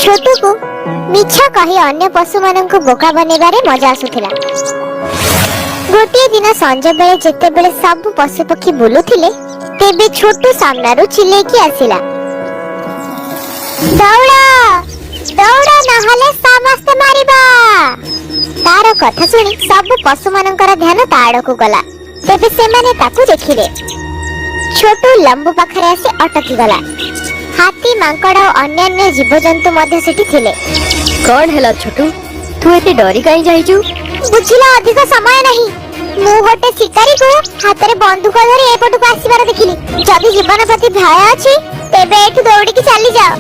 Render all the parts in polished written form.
ଛୋଟୁକୁ ମିଛ କହି ଅନ୍ୟ ପଶୁମାନଙ୍କୁ ବୋକା ବନେଇବାରେ ମଜା ଆସୁଥିଲା। ଗୋଟିଏ ଦିନ ସଞ୍ଜବେଳେ ଯେତେବେଳେ ସବୁ ପଶୁପକ୍ଷୀ ବୁଲୁଥିଲେ, ତେବେ ଛୋଟୁ ସାମ୍ନାରୁ ଚିଲେଇକି ଆସିଲା, "ଦୌଡ଼, ଦୌଡ଼, ନହେଲେ ସମସ୍ତେ ମରିବ।" ତାର କଥା ଶୁଣି ସବୁ ପଶୁମାନଙ୍କର ଧ୍ୟାନ ତା ଆଡକୁ ଗଲା। ତେବେ ସେମାନେ ତାକୁ ଦେଖିଲେ। ଛୋଟୁ ଲମ୍ବୁ ପାଖରେ ଆସି ଅଟକି ଗଲା। ହାତୀ, ମାଙ୍କଡ ଓ ଅନ୍ୟାନ୍ୟ ଜୀବଜନ୍ତୁ ମଧ୍ୟ ସେଠି ଥିଲେ। କଣ ହେଲା ଛୋଟୁ? ତୁ ଏତେ ଡରି କାହିଁ ଯାଇଛୁ? ବୁଝିଲା, ଅଧିକ ସମୟ ନାହିଁ। ମୁଁ ଗୋଟେ ଶିକାରୀକୁ ହାତରେ ବନ୍ଧୁକ ଧରି ଏପଟକୁ ଆସିବାର ଦେଖିଲି। ଯଦି ଜୀବନ ପ୍ରତି ଭୟ ଅଛି, ତେବେ ଏଠୁ ଦୌଡ଼ିକି ଚାଲିଯାଅ।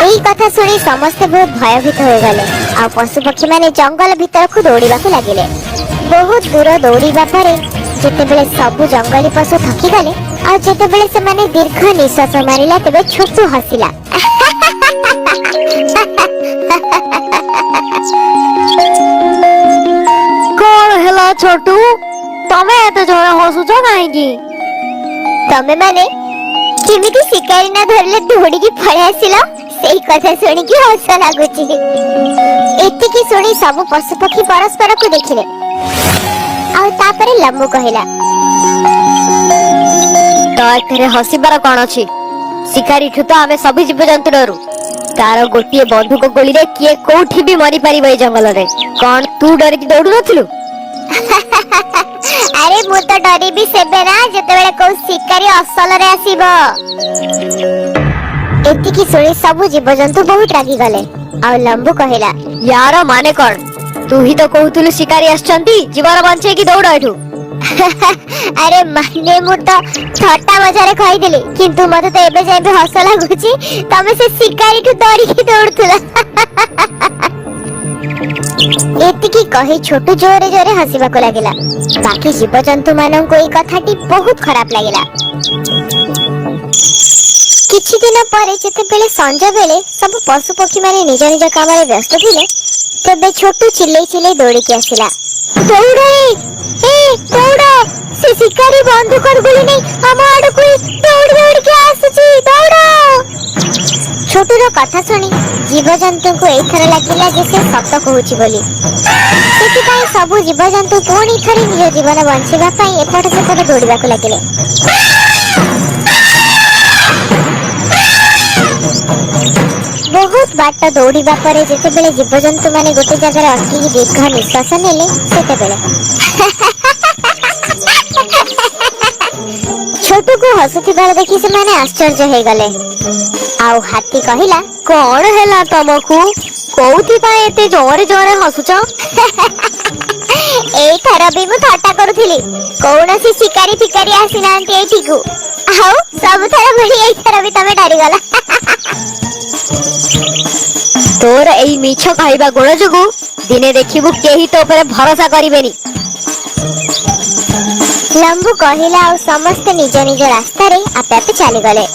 ଏଇ କଥା ଶୁଣି ସମସ୍ତେ ବହୁତ ଭୟଭୀତ ହୋଇଗଲେ ଆଉ ପଶୁପକ୍ଷୀମାନେ ଜଙ୍ଗଲ ଭିତରକୁ ଦୌଡ଼ିବାକୁ ଲାଗିଲେ। ବହୁତ ଦୂର ଦୌଡ଼ିବା ପରେ ଯେତେବେଳେ ସବୁ ଜଙ୍ଗଲୀ ପଶୁ ଥକିଗଲେ ଆଉ ଯେତେବେଳେ ସେମାନେ ଦୀର୍ଘ ନିଶ୍ୱାସ ମାରିଲା, ତେବେ ଛୋଟୁ ହସିଲା। କଣ ହେଲା ଛୋଟୁ? ତମେ ଏତେ ଜୋରେ ହସୁଛ କାହିଁକି? ତମେ ମାନେ କେମିତି ଶିକାରୀ ନା ଧରିଲେ ଦୌଡ଼ିକି ପଳେଇ ଆସିଲ, ସେଇ କଥା ଶୁଣିକି ହସ ଲାଗୁଛି। ଏତିକି ଶୁଣି ସବୁ ପଶୁପକ୍ଷୀ ପରସ୍ପରକୁ ଦେଖିଲେ ଆଉ ତାପରେ ଲମ୍ବୁ କହିଲା, ତ ଏଥିରେ ହସିବାର କଣ ଅଛି? ଶିକାରୀଠୁ ତ ଆମେ ସବୁ ଜୀବଜନ୍ତୁ ଡରୁ। ତାର ଗୋଟିଏ ବନ୍ଧୁକ ଗୁଳିରେ କିଏ କୋଉଠି ବି ମରିପାରିବ ଏଇ ଜଙ୍ଗଲରେ। କଣ ତୁ ଡରିକି ଦୌଡୁ ନଥିଲୁ? ଆରେ, ମୁଁ ତ ଡରିବି ସେବେ ନା, ଯେତେବେଳେ କୋଉ ଶିକାରୀ ଅସଲରେ ଆସିବ। ଏତିକି ଶୁଣି ସବୁ ଜୀବଜନ୍ତୁ ବହୁତ ରାଗିଗଲେ ଆଉ ଲମ୍ବୁ କହିଲା, ୟାର ମାନେ କଣ? ତୁ ହିଁ ତ କହୁଥିଲୁ ଶିକାରୀ ଆସିଛନ୍ତି, ଜୀବନ ବଞ୍ଚେଇକି ଦୌଡ ଏଠୁ। ଆରେ ମାନେ, ମୁଁ ତ ଥଟ୍ଟା ମଜାରେ କହିଦେଲି, କିନ୍ତୁ ମତେ ତ ଏବେ ଯାଏ ବି ହସ ଲାଗୁଛି। ତମେ ସେ ଶିକାରୀଠୁ ଡରିକି ଦୌଡୁଥିଲ। ଏତିକି କହି ଛୋଟୁ ଜୋରେ ଜୋରେ ହସିବାକୁ ଲାଗିଲା। ବାକି ଜୀବଜନ୍ତୁ ମାନଙ୍କୁ ଏଇ କଥାଟି ବହୁତ ଖରାପ ଲାଗିଲା। କିଛି ଦିନ ପରେ ଯେତେବେଳେ ସଞ୍ଜ ବେଳେ ସବୁ ପଶୁ ପକ୍ଷୀ ମାନେ ନିଜ ନିଜ କାମରେ ବ୍ୟସ୍ତ ଥିଲେ, ତେବେ ଛୋଟୁ ଚିଲେଇ ଚିଲେଇ ଦୌଡ଼ିକି ଆସିଲା, "ଦୌଡ଼ ଏ, ଦୌଡ଼! ସେ ଶିକାରୀ ବନ୍ଧୁକର ଗୁଳି ନେଇ ଆମ ଆଡକୁ ଦୌଡ଼ି ଦୌଡ଼ିକି ଆସୁଛି, ଦୌଡ଼!" ଛୋଟୁର କଥା ଶୁଣି ଜୀବଜନ୍ତୁଙ୍କୁ ଏଇଥର ଲାଗିଲା ଯେ ସେ ସତ କହୁଛି ବୋଲି। ସେଥିପାଇଁ ସବୁ ଜୀବଜନ୍ତୁ ପୁଣି ଥରେ ନିଜ ଜୀବନ ବଞ୍ଚିବା ପାଇଁ ଏପଟ ସେପଟ ଦୌଡ଼ିବାକୁ ଲାଗିଲେ। ବହୁତ ବାଟ ଦୌଡ଼ିବା ପରେ ଯେତେବେଳେ ଜୀବଜନ୍ତୁ ମାନେ ଗୋଟେ ଜାଗାରେ ଅଟକିକି ଦୀର୍ଘ ନିଶ୍ୱାସ ନେଲେ, ସେତେବେଳେ ଛୋଟୁକୁ ହସୁଥିବାର ଦେଖି ସେମାନେ ଆଶ୍ଚର୍ଯ୍ୟ ହେଇଗଲେ। ଆଉ ହାତୀ କହିଲା, କଣ ହେଲା ତମକୁ? କୋଉଥିପାଇଁ ଏତେ ଜୋରେ ଜୋରେ ହସୁଛ? ଏଇଥର ବି ମୁଁ ଥଟ୍ଟା କରୁଥିଲି। କୌଣସି ଶିକାରୀ ଫିକାରୀ ଆସିନାହାନ୍ତି ଏଇଠିକୁ। ଆଉ ସବୁଥର ଭଳି ଏଇଥର ବି ତମେ ଡରିଗଲ। ତୋର ଏଇ ମିଛ କହିବା ଗୁଣ ଯୋଗୁ ଦିନେ ଦେଖିବୁ କେହି ତୋ ଉପରେ ଭରସା କରିବେନି। ଲମ୍ବୁ କହିଲା ଆଉ ସମସ୍ତେ ନିଜ ନିଜ ରାସ୍ତାରେ ଆପେ ଆପେ ଚାଲିଗଲେ।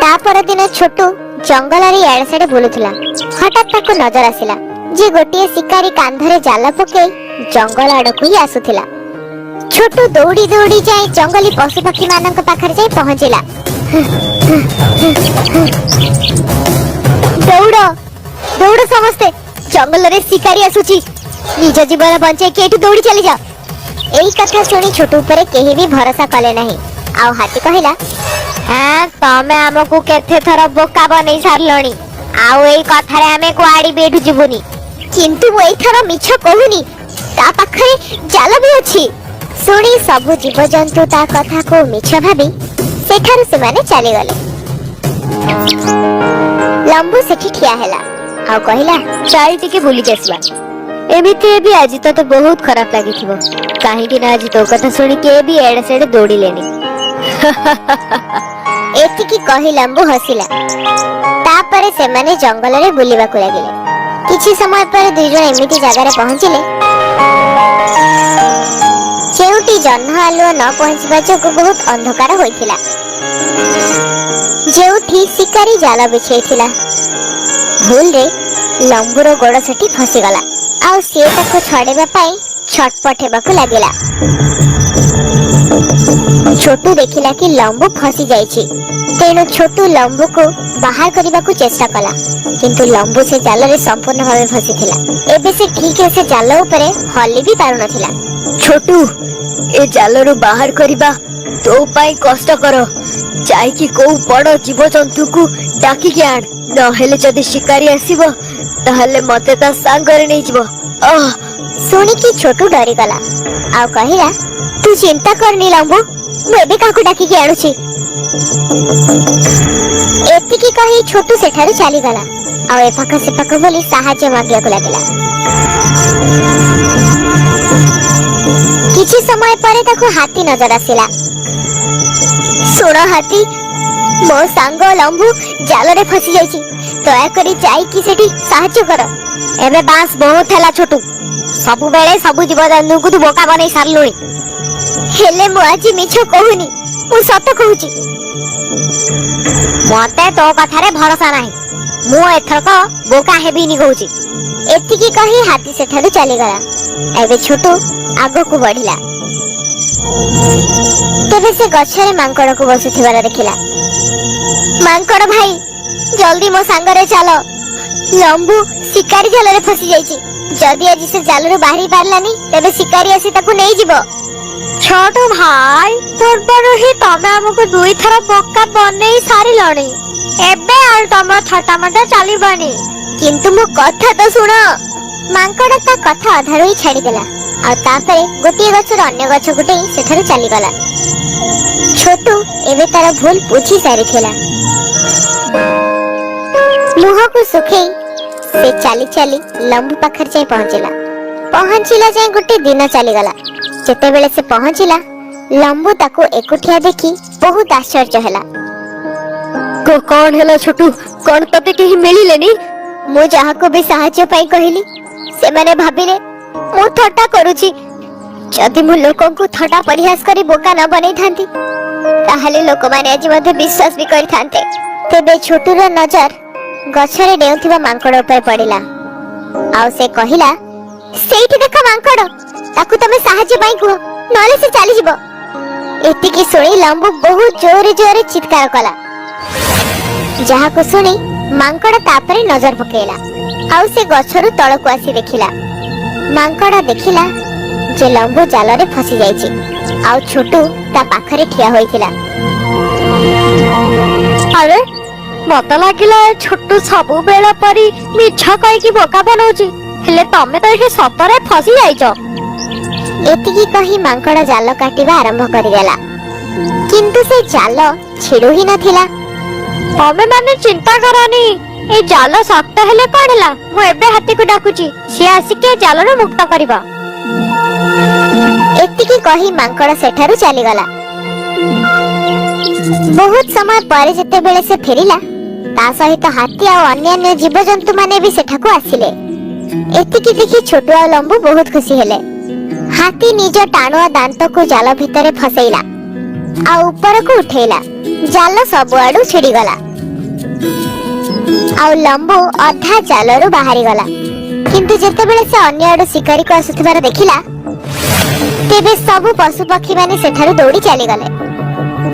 ତା ପରଦିନ ଛୋଟୁ ଜଙ୍ଗଲରେ ଇଆଡ଼େ ସିଆଡ଼େ ବୁଲୁଥିଲା। ହଠାତ୍ ତାକୁ ନଜର ଆସିଲା ଯେ ଗୋଟିଏ ଶିକାରୀ କାନ୍ଧରେ ଜାଲ ପକେଇ ଜଙ୍ଗଲ ଆଡକୁ ହିଁ ଆସୁଥିଲା। ଛୋଟୁ ଦୌଡ଼ି ଦୌଡ଼ି ଯାଇ ଜଙ୍ଗଲୀ ପଶୁପକ୍ଷୀ ମାନଙ୍କ ପାଖରେ ଯାଇ ପହଞ୍ଚିଲା। "ଦୌଡ଼, ଦୌଡ଼ ସମସ୍ତେ! ଜଙ୍ଗଲରେ ଶିକାରୀ ଆସୁଛି। ନିଜ ଜୀବନ ବଞ୍ଚେଇକି ଏଠୁ ଦୌଡ଼ି ଚାଲିଯାଅ।" ଏଇ କଥା ଶୁଣି ଛୋଟୁ ଉପରେ କେହି ବି ଭରସା କଲେ ନାହିଁ। ଆଉ ହାତୀ କହିଲା, ଆଁ, ତମେ ଆମକୁ କେତେ ଥର ବୋକା ବନେଇ ସାରିଲଣି। ଆଉ ଏଇ କଥାରେ ଆମେ କୁଆଡେ ବି ଏଠୁ ଯିବୁନି। କିନ୍ତୁ ମୁଁ ଏଇଥର ମିଛ କହୁନି। ତା ପାଖରେ ଜାଲ ବି ଅଛି। ଶୁଣି ସବୁ ଜୀବଜନ୍ତୁ ତା କଥାକୁ ମିଛ ଭାବି ସେଠାରୁ ସେମାନେ ଚାଲିଗଲେ। ଲମ୍ବୁ ସେଠି ଠିଆ ହେଲା ଆଉ କହିଲା, ଚାଲ ଟିକେ ବୁଲିକି ଆସିବା। ଏମିତିରେ ବି ଆଜି ତତେ ବହୁତ ଖରାପ ଲାଗିଥିବ, କାହିଁକି ନା ଆଜି ତୋ କଥା ଶୁଣି କିଏ ବି ଏଡେ ସେଡେ ଦୌଡ଼ିଲେନି। ଏତିକି କହି ଲମ୍ବୁ ହସିଲା। ତାପରେ ସେମାନେ ଜଙ୍ଗଲରେ ବୁଲିବାକୁ ଲାଗିଲେ। କିଛି ସମୟ ପରେ ଦୁଇ ଜଣ ଏମିତି ଜାଗାରେ ପହଞ୍ଚିଲେ, ଯେଉଁଠି ଜହ୍ନ ଆଲୁଅ ନ ପହଞ୍ଚିବା ଯୋଗୁଁ ବହୁତ ଅନ୍ଧକାର ହୋଇଥିଲା, ଯେଉଁଠି ଶିକାରୀ ଜାଲ ବିଛେଇଥିଲା। ଭୁଲରେ ଲମ୍ବୁର ଗୋଡ଼ ସେଠି ଫସିଗଲା ଆଉ ସିଏ ତାକୁ ଛଡେଇବା ପାଇଁ ଛଟପଟ ହେବାକୁ ଲାଗିଲା। ଛୋଟୁ ଦେଖିଲା କି ଲମ୍ବୁ ଫସି ଯାଇଛି। ତେଣୁ ଛୋଟୁ ଲମ୍ବୁକୁ ବାହାର କରିବାକୁ ଚେଷ୍ଟା କଲା, କିନ୍ତୁ ଲମ୍ବୁ ସେ ଜାଲରେ ସମ୍ପୂର୍ଣ୍ଣ ଭାବେ ଫସିଥିଲା। ଏବେ ସେ ଠିକରେ ସେ ଜାଲ ଉପରେ ହଲି ବି ପାରୁନଥିଲା। ଛୋଟୁ, ଏ ଜାଲରୁ ବାହାର କରିବା ତୋ ପାଇଁ କଷ୍ଟକର। ଯାଇକି କୋଉ ବଡ ଜୀବଜନ୍ତୁକୁ ଡାକିକି ଆଣ, ନହେଲେ ଯଦି ଶିକାରୀ ଆସିବ ତାହେଲେ ମତେ ତା ସାଙ୍ଗରେ ନେଇଯିବ। ଅହ! ଶୁଣିକି ଛୋଟୁ ଡରିଗଲା ଆଉ କହିଲା, ତୁ ଚିନ୍ତା କରନି ଲମ୍ବୁ, ମୁଁ ଏବେ କାହାକୁ ଡାକିକି ଆଣୁଛି। ଏତିକି କହି ଛୋଟୁ ସେଠାରୁ ଚାଲିଗଲା ଆଉ ଏପାଖ ସେପାଖ ବୋଲି ସାହାଯ୍ୟ ମାଗିବାକୁ ଲାଗିଲା। କିଛି ସମୟ ପରେ ତାକୁ ହାତୀ ନଜର ଆସିଲା। ଶୁଣ ହାତୀ, ମୋ ସାଙ୍ଗ ଲମ୍ବୁ ଜାଲରେ ଫସି ଯାଇଛି, ଦୟାକରି ଯାଇକି ସେଠି ସାହାଯ୍ୟ କର। ଏବେ ବାସ୍, ବହୁତ ହେଲା ଛୋଟୁ। ସବୁବେଳେ ସବୁ ଜୀବଜନ୍ତୁଙ୍କୁ ତୁ ବୋକା ବନେଇ ସାରିଲୁଣି। ହେଲେ ମୁଁ ଆଜି ମିଛ କହୁନି, ମୁଁ ସତ କହୁଛି। ମତେ ତୋ କଥାରେ ଭରସା ନାହିଁ। ମୁଁ ଏଥରକ ବୋକା ହେବିନି କହୁଛି। ଏତିକି କହି ହାତୀ ସେଠାରୁ ଚାଲିଗଲା। ଏବେ ଛୋଟୁ ଆଗକୁ ବଢିଲା। ତେବେ ସେ ଗଛରେ ମାଙ୍କଡକୁ ବସୁଥିବାର ଦେଖିଲା। ମାଙ୍କଡ ଭାଇ, ଜଲ୍ଦି ମୋ ସାଙ୍ଗରେ ଚାଲ। ଲମ୍ବୁ ଶିକାରୀ ଜାଲରେ ଫସି ଯାଇଛି। ଯଦି ଆଜି ସେ ଜାଲରୁ ବାହାରି ପାରିଲାନି, ତେବେ ଶିକାରୀ ଆସି ତାକୁ ନେଇଯିବ। ଛୋଟୁ ଭାଇ, ପୂର୍ବରୁ ହିଁ ତମେ ଆମକୁ ଦୁଇଥର ବୋକା ବନେଇ ସାରିଲଣି। ଏବେ ଆଉ ତମ ଥଟ୍ଟା ମଜା ଚାଲିବନି। କିନ୍ତୁ ମୋ କଥା ତ ଶୁଣ। ମାଙ୍କଡ ତା କଥା ଅଧାରୁ ହିଁ ଛାଡିଦେଲା ଆଉ ତାପରେ ଗୋଟିଏ ଗଛରୁ ଅନ୍ୟ ଗଛକୁ ଡେଇଁ ସେଠାରୁ ଚାଲିଗଲା। ଛୋଟୁ ଏବେ ତାର ଭୁଲ ବୁଝି ସାରିଥିଲା। ମୁହଁକୁ ଶୁଖେଇ ସେ ଚାଲି ଚାଲି ଲମ୍ବୁ ପାଖରେ ଯାଇ ପହଞ୍ଚିଲା। ପହଞ୍ଚିଲା ଯାଇ ଗୋଟେ ଦିନ ଚାଲିଗଲା। ଯେତେବେଳେ ସେ ପହଞ୍ଚିଲା, ଲମ୍ବୁ ତାକୁ ଏକୁଟିଆ ଦେଖି ବହୁତ ଆଶ୍ଚର୍ଯ୍ୟ ହେଲା। କଣ ହେଲା ଛୋଟୁ? କଣ ତତେ କେହି ମିଳିଲେନି? ମୁଁ ଯାହାକୁ ବି ସାହାଯ୍ୟ ପାଇଁ କହିଲି, ସେମାନେ ଭାବିଲେ ମୁଁ ଥଟ୍ଟା କରୁଛି। ଯଦି ମୁଁ ଲୋକଙ୍କୁ ଥଟ୍ଟା ପରିହାସ କରି ବୋକା ନ ବନେଇଥାନ୍ତି, ତାହେଲେ ଲୋକମାନେ ଆଜି ମଧ୍ୟ ବିଶ୍ୱାସ ବି କରିଥାନ୍ତେ। ତେବେ ଛୋଟୁର ନଜର ଗଛରେ ଡେଉଁଥିବା ମାଙ୍କଡ ଉପରେ ପଡିଲା ଆଉ ସେ କହିଲା, ସେଇଠି ଦେଖ ମାଙ୍କଡ, ତାକୁ ତମେ ସାହାଯ୍ୟ ପାଇଁ କୁହ, ନହେଲେ ସେ ଚାଲିଯିବ। ଏତିକି ଶୁଣି ଲମ୍ବୁ ବହୁତ ଜୋରେ ଜୋରେ ଚିତ୍କାର କଲା, ଯାହାକୁ ଶୁଣି ମାଙ୍କଡ ତାପରେ ନଜର ପକେଇଲା ଆଉ ସେ ଗଛରୁ ତଳକୁ ଆସି ଦେଖିଲା। ମାଙ୍କଡ ଦେଖିଲା ଯେ ଲମ୍ବୁ ଜାଲରେ ଫସି ଯାଇଛି ଆଉ ଛୋଟୁ ତା ପାଖରେ ଠିଆ ହୋଇଥିଲା। ଆରେ, ମତେ ଲାଗିଲା ଏ ଛୋଟୁ ସବୁବେଳ ପରି ମିଛ କହିକି ବୋକା ବନଉଛି, ହେଲେ ତମେ ତ ଏଠି ସତରେ ଫସି ଯାଇଛ। ଏତିକି କହି ମାଙ୍କଡ ଜାଲ କାଟିବା ଆରମ୍ଭ କରିଦେଲା, କିନ୍ତୁ ସେ ଜାଲ ଛିଡୁ ହିଁ ନଥିଲା। ତମେ ମାନେ ଚିନ୍ତା କରନି, ଏଇ ଜାଲ ଶକ୍ତ ହେଲେ କଣ ହେଲା, ମୁଁ ଏବେ ହାତୀକୁ ଡାକୁଛି, ସିଏ ଆସିକି ଏ ଜାଲରୁ ମୁକ୍ତ କରିବ। ଏତିକି କହି ମାଙ୍କଡ ସେଠାରୁ ଚାଲିଗଲା। ବହୁତ ସମୟ ପରେ ଯେତେବେଳେ ସେ ଫେରିଲା, ତା ସହିତ ହାତୀ ଆଉ ଅନ୍ୟାନ୍ୟ ଜୀବଜନ୍ତୁ ମାନେ ବି ସେଠାକୁ ଆସିଲେ। ଏତିକି ଦେଖି ଛୋଟୁ ଆଉ ଲମ୍ବୁ ବହୁତ ଖୁସି ହେଲେ। ହାତୀ ନିଜ ଟାଣୁଆ ଦାନ୍ତକୁ ଜାଲ ଭିତରେ ଫସେଇଲା ଆଉ ଉପରକୁ ଉଠେଇଲା। ଜାଲ ସବୁଆଡୁ ଛିଡିଗଲା ଆଉ ଲମ୍ବୁ ଅଧା ଜାଲରୁ ବାହାରିଗଲା। କିନ୍ତୁ ଯେତେବେଳେ ସେ ଅନ୍ୟ ଆଡୁ ଶିକାରୀକୁ ଆସୁଥିବାର ଦେଖିଲା, ତେବେ ସବୁ ପଶୁ ପକ୍ଷୀ ମାନେ ସେଠାରୁ ଦୌଡ଼ି ଚାଲିଗଲେ।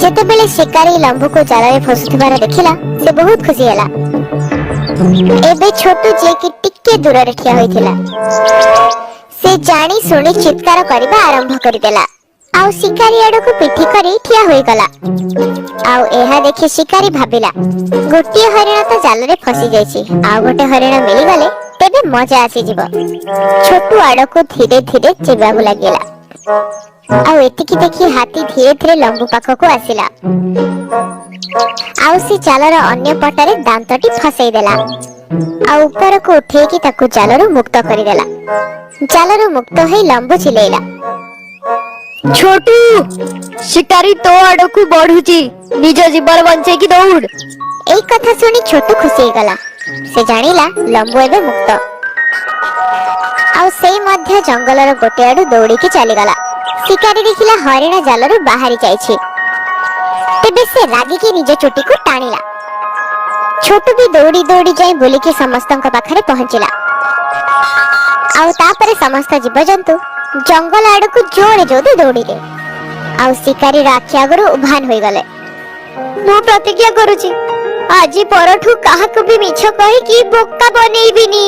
ଯେତେବେଳେ ଶିକାରୀ ଲମ୍ବୁକୁ ଜାଲରେ ଫସୁଥିବାର ଦେଖିଲା, ସେ ବହୁତ ଖୁସି ହେଲା। ଏବେ ଛୋଟୁ, ଯିଏକି ଟିକେ ଦୂରରେ ଠିଆ ହୋଇଥିଲା, ସେ ଜାଣି ଶୁଣି ଚିତ୍କାର କରିବା ଆରମ୍ଭ କରିଦେଲା ଆଉ ଶିକାରୀ ଆଡକୁ ପିଠି କରି ଠିଆ ହୋଇଗଲା। ଆଉ ଏହା ଦେଖି ଶିକାରୀ ଭାବିଲା, ଗୋଟିଏ ହରିଣ ତ ଜାଲରେ ଫସି ଯାଇଛି, ଆଉ ଗୋଟେ ହରିଣ ମିଳିଗଲେ ତେବେ ମଜା ଆସିଯିବ। ଛୋଟୁ ଆଡକୁ ଧୀରେ ଧୀରେ ଯିବାକୁ ଲାଗିଲା ଆଉ ଏତିକି ଦେଖି ହାତୀ ଧୀରେ ଧୀରେ ଲମ୍ବୁ ପାଖକୁ ଆସିଲା ଆଉ ସେ ଜାଲର ଅନ୍ୟ ପଟରେ ଦାନ୍ତଟି ଫସେଇ ଦେଲା ଆଉ ଉପରକୁ ଉଠେଇକି ତାକୁ ଜାଲରୁ ମୁକ୍ତ କରିଦେଲା। ଜାଲରୁ ମୁକ୍ତ ହେଇ ଲମ୍ବୁ ଚିଲେଇଲା, ଛୋଟୁ, ଶିକାରୀ ତୋ ଆଡକୁ ବଢୁଛି, ନିଜ ଜୀବନ ବଞ୍ଚେଇକି ଦୌଡ। ଏଇ କଥା ଶୁଣି ଛୋଟୁ ଖୁସି ହେଇଗଲା। ସେ ଜାଣିଲା ଲମ୍ବୁ ଏବେ ମୁକ୍ତ ଆଉ ସେଇ ମଧ୍ୟ ଜଙ୍ଗଲର ଗୋଟେ ଆଡୁ ଦୌଡ଼ିକି ଚାଲିଗଲା। ଶିକାରୀ ଦେଖିଲା ହରିଣ ଜାଲରୁ ବାହାରି ଯାଇଛି, ତେବେ ସେ ରାଗିକି ନିଜ ଚୁଟିକୁ ଟାଣିଲା। ଛୋଟୁ ବି ଦୌଡ଼ି ଦୌଡ଼ି ଯାଇ ବୁଲିକି ସମସ୍ତଙ୍କ ପାଖରେ ପହଞ୍ଚିଲା ଆଉ ତାପରେ ସମସ୍ତ ଜୀବଜନ୍ତୁ ଜଙ୍ଗଲ ଆଡକୁ ଜୋରେ ଜୋରେ ଦୌଡ଼ିଲେ। ଆଉ ଶିକାରୀର ଆଖି ଆଗରୁ ଉଭାନ ହୋଇଗଲେ। ମୁଁ ପ୍ରତିଜ୍ଞା କରୁଛି, ଆଜି ପରଠୁ କାହାକୁ ବି ମିଛ କହିକି ବୋକା ବନେଇବିନି।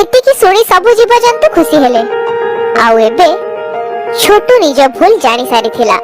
ଏତିକି ଶୁଣି ସବୁ ଜୀବଜନ୍ତୁ ଖୁସି ହେଲେ। ଆଉ ଏବେ ଛୋଟୁ ନିଜ ଭୁଲ ଜାଣି ସାରିଥିଲା।